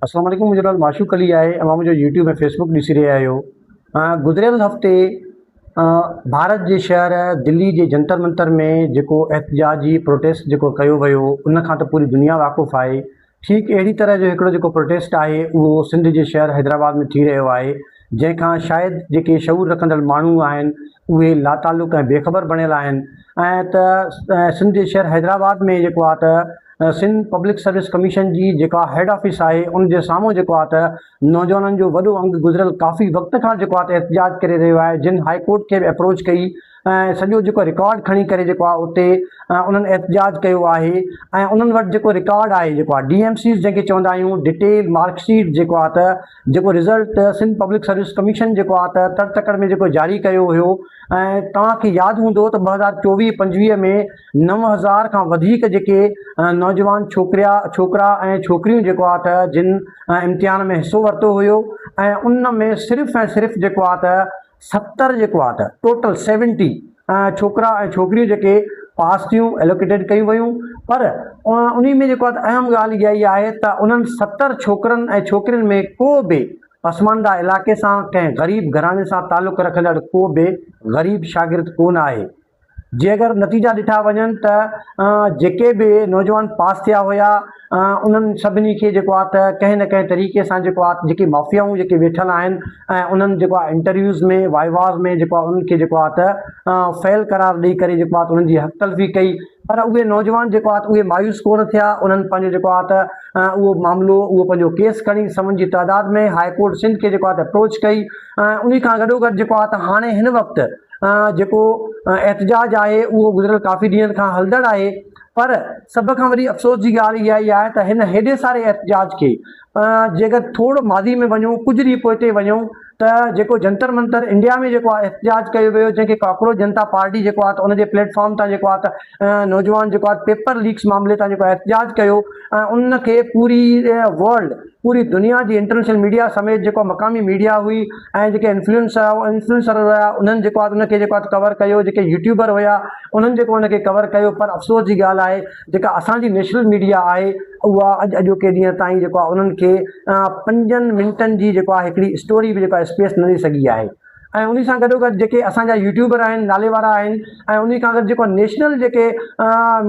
اسلام عليڪم منهنجو نالو معشوق علي آهي اوهان منهنجو يوٽيوب ۽ فيسبوڪ ڏسي رهيا آهيو گذريل هفتي ڀارت جي شهر دلي جي جنتر منتر ۾ جيڪو احتجاجي پروٽيسٽ جيڪو ڪيو ويو ان کان ته پوري دنيا واقف آهي ٺيڪ اهڙي طرح جو هڪڙو جيڪو پروٽيسٽ آهي اهو سنڌ جي شهر حيدرآباد ۾ ٿي رهيو آهي جنهن کان شايد جيڪي شعور رکندڙ ماڻهو آهن اهي لاتعلق ۽ بيخبر بڻيل آهن ۽ ته سنڌ جي شهر حيدرآباد ۾ جيڪو آهي ته سنڌ پبلڪ سروس ڪميشن جي جيڪا هيڊ آفيس آهي ان جي سامهون جيڪو آهي ته نوجوانن جو وڏو انگ گذريل ڪافي وقت کان جيڪو آهي ته احتجاج ڪري رهيو آهي جن هائي ڪورٽ کي به اپروچ ڪئي ۽ سڄو جيڪو رڪارڊ کڻي ڪري جيڪو آهي اتي انهن احتجاج ڪيو آهي ۽ انهن وٽ جيڪو رڪارڊ آهي جيڪو آهي ڊي ايم سيز جنهن کي چوندا آهيون ڊيٽيل مارڪ شيٽ جيڪو آهي ته جيڪو result Sindh public service commission جيڪو آهي ته تڙ تڪڙ ۾ جيڪو جاري ڪيو هيو ۽ توهان کي ياد هوندو ته 2024 25 ۾ 9000 کان وڌيڪ جيڪي نوجوان ڇوڪريا ڇوڪرا ۽ ڇوڪريون جيڪو آ ته جن امتحان ۾ حصو ورتو هيو ۽ ان ۾ صرف ۽ صرف جيڪو آ ته 70 جيڪو آ ته ٽوٽل سيونٽي ڇوڪرا ۽ ڇوڪريون جيڪي پاس ٿيون ايلوڪيٽيڊ ڪيون ويون پر انهي ۾ جيڪو آ ته اهم ڳالهه اها ئي آهي ته انهن 70 ڇوڪرن ۽ ڇوڪرين ۾ ڪو به پسمانده علائقي سان ڪنهن غريب گهراڻي سان تعلق رکندڙ ڪو به غريب شاگرد ڪو نه آهي. جي اگر نتيجا ڏٺا وڃن ته جيڪي به نوجوان پاس ٿيا هيا انهن سڀني کي جيڪو آهي ته ڪنهن نه ڪنهن طريقي سان جيڪو آهي جيڪي مافيائون جيڪي ويٺل آهن ۽ انهن جيڪو آهي انٽرويوز ۾ وائيواز ۾ جيڪو آهي انهن کي جيڪو آهي ته فيل قرار ڏئي ڪري جيڪو آهي ته انهن جي حق تلفي ڪئي پر اهي نوجوان جيڪو آهي ته اهي مايوس ڪونه ٿيا انهن پنهنجو جيڪو آهي ته اهو معاملو اهو پنهنجو ڪيس کڻي سون جي تعداد ۾ هاء ڪورٽ سنڌ کي جيڪو آهي ته اپروچ ڪئي ۽ انهي کان گڏو گڏ جيڪو آهي ته هاڻي هن وقت جيڪو احتجاج آهي اهو گذريل ڪافي ڏينهن کان هلندڙ آهي پر سڀ کان وڏي افسوس جي ڳالهه اها ئي آهي ته هن هيڏي ساري احتجاج کي جيڪر ٿورو ماضي ۾ وڃون ڪجهه ڏينهن پوئتي وڃون ته جيڪو جنتر منتر انڊيا ۾ جيڪو آهي احتجاج ڪيو ويو جنهن کي ڪاڪروچ جنتا پارٽي جيڪو آهي ته ان جي پليٽ فارم تان جيڪو آهي ته نوجوان جيڪو آهي پيپر ليڪس معاملي تان جيڪو احتجاج ڪيو ۽ ان کي پوري ورلڊ پوري دنيا جي انٽرنيشنل ميڊيا سميت جيڪو مقامي ميڊيا هئي ۽ جيڪي انفلوئنسر انفلوئنسر هيا انهن جيڪو آهي ان کي جيڪو آهي ڪور ڪيو جيڪي يوٽيوبر هيا انهن جيڪو ان کي ڪور ڪيو پر افسوس جي ڳالهه آهي جيڪا اسان جي نيشنل ميڊيا آهي اها اڄ اڄوڪي ڏينهن تائين جيڪو آهي انهن کي پنجن منٽن جي جيڪو آهي هڪڙي اسٽوري به جيڪو آهي اسپيس نه ڏئي سگهي آهي ۽ انهي سان گڏو گڏ جيڪي اسان جا يوٽيوبر آهن نالي وارا آهن ۽ انهي کان گڏ جيڪو نيشنل جيڪي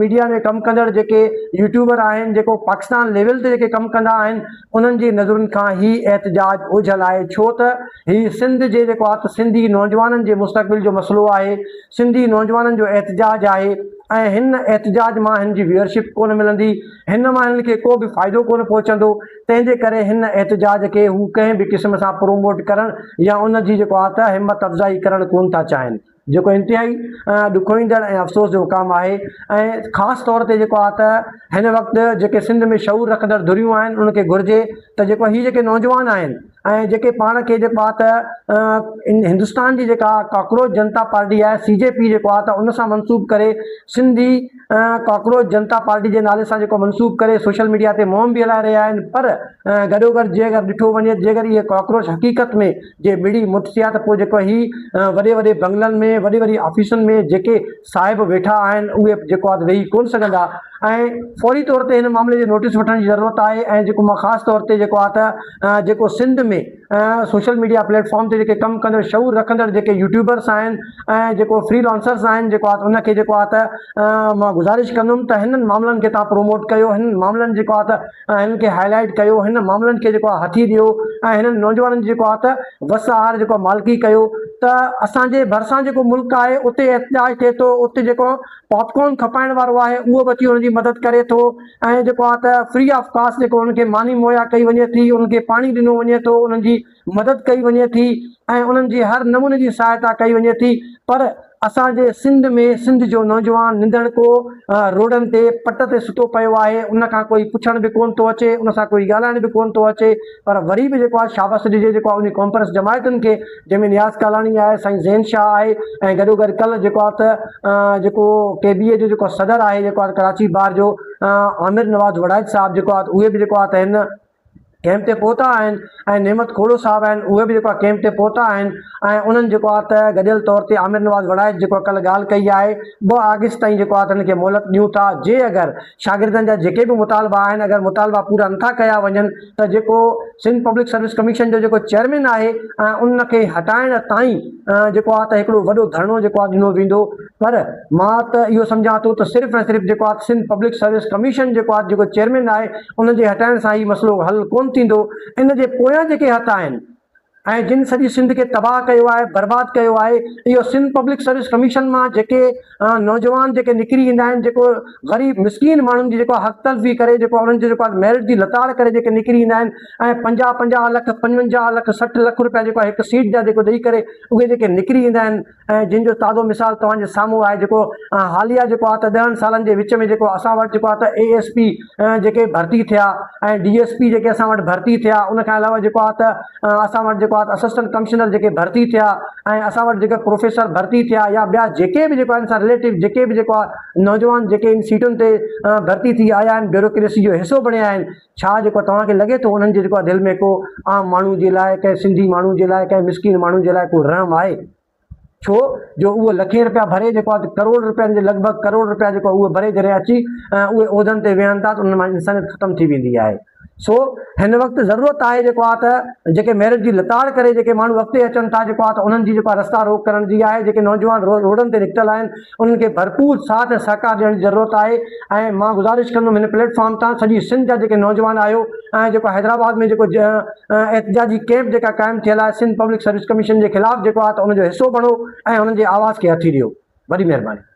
ميڊيا ۾ ڪم ڪندڙ جيڪي يوٽيوبر آهن جيڪو پاڪستان ليول تي جيڪي ڪم ڪندا آهن انهن جي نظرن کان هي احتجاج اوجهل آهي ڇو ته هي سنڌ جي جيڪو آهي ته سنڌي نوجوانن جي مستقبل جو مسئلو آهي سنڌي نوجوانن جو احتجاج آهي ۽ هن احتجاج مان هن جي ويورشپ ڪونه ملندي هن مان هنن کي ڪو به فائدو ڪونه پهچندو تنهن جي ڪري هن احتجاج کي هو ڪنهن به قسم سان پروموٽ ڪرڻ يا ان جي جيڪو آهي ته همت افزائي ڪرڻ ڪونه ٿا چاهين جيڪو انتهائي ڏکوئيندڙ ۽ افسوس جو مقام آهي ۽ خاص طور تي جيڪو آهي ته هن وقت جيڪي سنڌ ۾ شعور رکندڙ ڌريون آهن ان کي گهرجي ته جيڪو هي جيڪي نوجوان آهن ۽ جيڪي پاڻ کي جيڪو آهي ته هندستان جي جيڪا ڪاڪروچ جنتا پارٽي آهي سي جي پي جيڪو آهي ته ان سان منسوب ڪري سنڌي ڪاڪروچ جنتا پارٽي جي نالي سان جيڪو منسوب ڪري سوشل ميڊيا تي مهم به هلائي رهيا آهن پر گڏوگڏ جي اگر ڏٺو وڃي جيڪر اهي ڪاڪروچ حقيقت ۾ جي مڙي مٺ ٿيا ته پوء جيڪو هي وڏي وڏي بنگلن ۾ وڏي وڏي آفيسن ۾ جيڪي صاحب ويٺا آهن اهي جيڪو آهي ويهي ڪونه سگهندا ۽ فوري طور تي هن معاملي جي نوٽيس وٺڻ جي ضرورت آهي ۽ جيڪو مان خاص طور تي جيڪو آهي ته جيڪو Sindh ۾ social media plate form تي جيڪي ڪم ڪندڙ شعور رکندڙ جيڪي يوٽيوبرس آهن ۽ جيڪو فري لانسرس آهن جيڪو آهي ان کي جيڪو آهي ته مان گذارش ڪندم ته هنن معاملن کي تان پروموٽ ڪيو هنن معاملن جيڪو آهي ته هنن کي هائي لائيٽ ڪيو هن معاملن کي جيڪو آهي هٿي ڏيو ۽ هنن نوجوانن جي جيڪو آهي ته وس آهر جيڪو مالڪي ڪيو ته اسان جي ڀرسان جيڪو ملڪ آهي اتي احتجاج ٿئي ٿو اتي جيڪو پاپ ڪارن کپائڻ وارو آهي اهو به اچي ان جي مدد ڪري ٿو ۽ جيڪو آهي ته فري آف ڪاسٽ جيڪو انهن کي ماني مهيا ڪئي وڃي ٿي انهن کي پاڻي ڏنو وڃي ٿو انهن جي مدد ڪئي وڃي ٿي ۽ انهن جي هر نموني جي سهائتا ڪئي وڃي ٿي پر اسان جي سنڌ ۾ سنڌ جو نوجوان ننڌڻڪو روڊن تي پٽ تي ستو پيو آهي ان کان ڪوئي پڇڻ به ڪونه ٿو اچي ان سان ڪوئي ڳالهائڻ به ڪونه ٿو اچي پر وري به جيڪو آهي شابس ڏجي جيڪو آهي انهي قومپرست جماعتن کي جنهن ۾ نياز ڪالاڻي آهي، سائين زين شاهه آهي ۽ گڏوگڏ ڪلهه جيڪو آهي ته جيڪو ڪي بي اي جو جيڪو صدر آهي جيڪو آهي ڪراچي بار جو عامر نواز وڙائچ صاحب جيڪو آهي اهي به جيڪو آهي ته هن. ڪئمپ تي پهتا آهن ۽ نعمت کوڙو صاحب آهن اهي به جيڪو آهي ڪئمپ تي پهتا آهن ۽ انهن جيڪو آهي ته گڏيل طور تي عامر نواز وڙائچ جيڪو آهي ڪلهه ڳالهه ڪئي آهي ٻه آگسٽ تائين جيڪو آهي ته انهن کي مهلت ڏيون ٿا جي اگر شاگردن جا جيڪي به مطالبا آهن اگر مطالبا پورا نٿا ڪيا وڃن ته جيڪو سنڌ پبلڪ سروس ڪميشن جو جيڪو چيئرمين آهي ان کي هٽائڻ تائين جيڪو آهي ته هڪڙو وڏو ڌرڻو جيڪو آهي ڏنو ويندو پر مان ته اهو سمجهان ٿو ته صرف ۽ صرف جيڪو آهي سنڌ پبلڪ سروس ڪميشن جيڪو آهي جيڪو چيئرمين آهي ان جي هٽائڻ سان هي مسئلو حل ڪونه ٿيندو. ان جي پويان جيڪي هٿ آهن ۽ جن سڄي سنڌ کي تباهه ڪيو آهي، برباد ڪيو آهي، اهو سنڌ پبلڪ سروس ڪميشن مان جيڪي نوجوان جيڪي نڪري ايندا آهن، جيڪو غريب مسڪين ماڻهن جي جيڪو حق تلفي ڪري جيڪو انهن جي جيڪو ميرٽ جي لتاڙ ڪري جيڪي نڪري ايندا آهن ۽ پنجاهه پنجاهه لک، پنجونجاهه لک، 60 لک روپيا جيڪو هڪ سيٽ جا جيڪو ڏئي ڪري اهي جيڪي نڪري ايندا آهن ۽ جن جو تازو مثال توهان جي سامهون آهي جيڪو حاليه جيڪو آهي ته ڏهن سالن جي وچ ۾ جيڪو اسان وٽ جيڪو آهي ته اي ايس پي جيڪي ڀرتي ٿيا ۽ ڊي ايس پي جيڪي اسان وٽ ڀرتي ٿيا ان کان علاوه جيڪو آهي ته اسان وٽ جيڪو آهي ته اسسٽنٽ ڪمشنر جيڪي ڀرتي ٿيا ۽ اسان وٽ جيڪي پروفيسر ڀرتي ٿيا يا ٻيا جيڪي به جيڪو آهن سان رليٽو جيڪي به جيڪو آهي نوجوان جيڪي ان سيٽن تي ڀرتي ٿي آيا آهن بيوروڪريسي جو حصو بڻيا آهن ڇا جيڪو توهان کي لڳي ٿو انهن جي جيڪو آهي دل ۾ ڪو عام ماڻهو جي لاء ڪنهن سنڌي ماڻهو جي لاء ڪنهن مسڪين ماڻهو جي لاء ڪو رحم آهي؟ ڇو جو اهو لکين رپيا ڀري جيڪو آهي ڪروڙ رپين جي لڳ ڀڳ ڪروڙ رپيا جيڪو اهو ڀري جڏهن اچي اهي عهدن تي ويهن ٿا ته انهن مان انسانيت ختم ٿي ويندي آهي. سو هن وقت ضرورت آهي جيڪو آهي ته جيڪي ميرٽ جي لتاڙ ڪري جيڪي ماڻهو اڳتي اچن ٿا جيڪو آهي ته انهن جي جيڪو آهي رستا روڪ ڪرڻ جي آهي جيڪي نوجوان روڊن تي نڪتل آهن انهن کي ڀرپور ساٿ ۽ سهڪار ڏيڻ جي ضرورت آهي ۽ مان گذارش ڪندم هن پليٽ فارم تان سڄي سنڌ جا جيڪي نوجوان آهيو ۽ جيڪو حيدرآباد ۾ جيڪو احتجاجي ڪيمپ جيڪا قائم ٿيل آهي سنڌ پبلڪ سروس ڪميشن جي خلاف جيڪو آهي ته ان جو حصو بڻو ۽ انهن جي آواز کي هٿي ڏيو وڏي مهرباني.